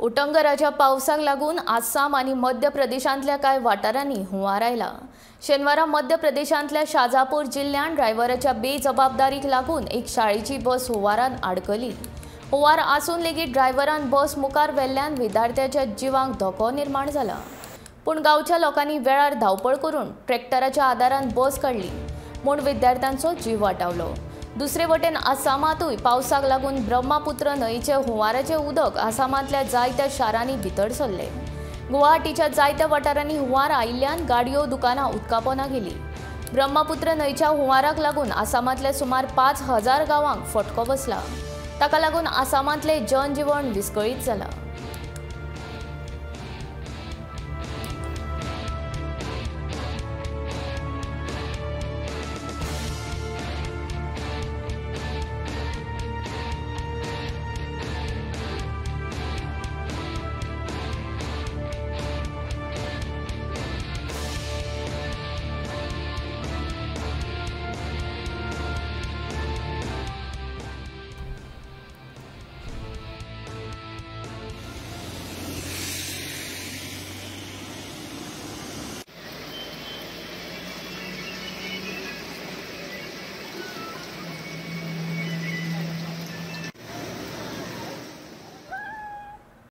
उटंगराच्या पावसाक लागून आसाम आनी मध्य प्रदेशांतल्या कांय वाठारांनी हुंवार आयला. शेनवारा मध्य प्रदेशांतल्या शाजापूर जिल्ल्यांत ड्रायव्हराच्या बेजबाबदारीक लागून एक शाळेची बस हुंवारान आडकली. हुंवार आसून लेगीत ड्रायव्हरान बस मुखार व्हेल्ल्यान विद्यार्थ्याच्या जिवांक धोको निर्माण जाला. पूण गांवच्या लोकांनी वेळार धांवपळ करून ट्रॅक्टराच्या आदारान बस काडली म्हूण विद्यार्थ्यांचो जीव वाटावलो. दुसरे वटेन आसामांतूय पावसाक लागून ब्रह्मपुत्र न्हंयचे हुंवाराचें उदक आसामांतल्या जायत्या शारांनी भितर सरलें. गुवाहाटीच्या जायत्या वाठारांनी हुंवार आयिल्ल्यान गाडयो, दुकानां उदकापोना गेली. ब्रह्मपुत्र न्हंयच्या हुंवाराक लागून आसामांतल्या सुमार 5000 गांवांक फटको बसला. ताका लागून आसामांतलें जनजीवन विस्कळीत जालां.